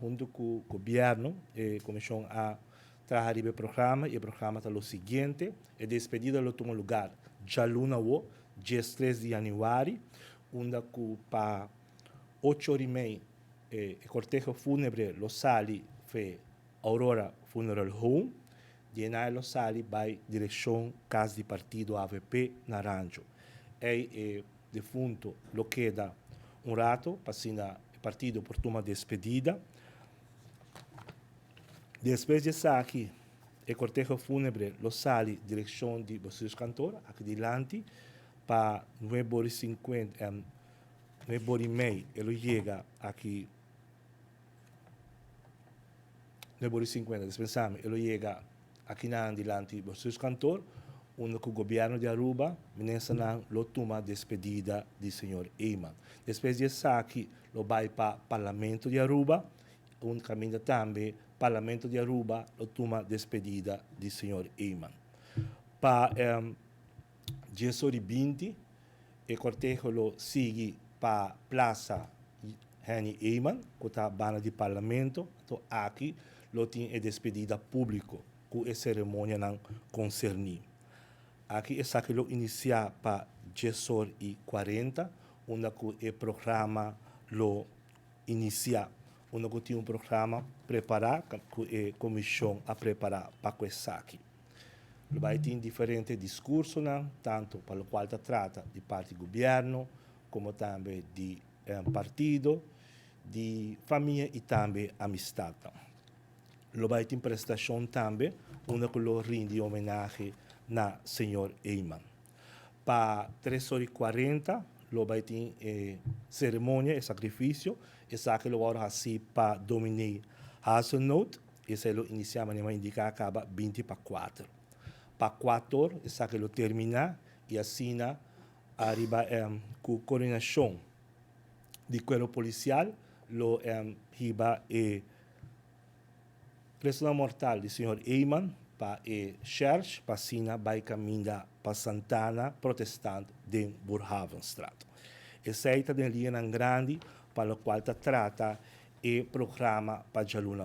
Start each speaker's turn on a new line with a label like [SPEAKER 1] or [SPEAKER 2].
[SPEAKER 1] Hunto cu gobierno, e comision a traha riba e programa y e programa ta lo siguiente: E despedida lo tuma lugar djaluna awo, 13 di januari, unda cu pa 8 or y mei e corteho funebre lo sali fe Aurora Funeral Home, di eynan lo sali bay direccion cas di partido AVP na Rancho. Ey e defunto lo keda un rato pa asina e partido por tuma despedida. Despues di esaki e corteho funebre lo sali direccion di bestuurskantoor aki dilanti pa 9 or y 50, 9 or y mei e lo yega aki, 9 or y 50, dispensami, e lo yega aki na dilanti bestuurskantoor, unda cu gobierno di Aruba, ministernan lo tuma despedida di señor Eman. Despues di esaki lo bay pa Parlamento di Aruba, un caminda tambe Parlamento di Aruba lo tuma despedida di señor Eman. Pa 10 or y 20, e corteho lo sigui pa Plaza Henny Eman, cu ta banda di Parlamento, anto aki lo tin e despedida publico cu e ceremonianan concerni. Aki esaki lo inicia pa 10 or y 40, unda cu e programa lo inicia, unda cu tin un programa prepara, cu e comision a prepara pa esaki. Lo bay tin diferente discursonan, tanto pa locual ta trata di parti gobierno, como tambe di partido, di famia y tambe amistad. Lo bay tin prestacion tambe, unda cu lo rindi homenahe na señor Eman. Pa 3 or y 40, lo bay tin ceremonia y sacrificio, esaki lo wordo haci pa dominee Hazelnoot, esey lo inicia manera indica caba 20 pa 4. Pa 4, esaki lo termina y asina ariba cu coordinacion di cuerpo policial lo hiba e resto mortal di señor Eman pa e church pa asina bay caminda pa Santana Protestant den Boerhavenstraat. Esey ta den liña grandi pa locual ta trata e programa pa djaluna.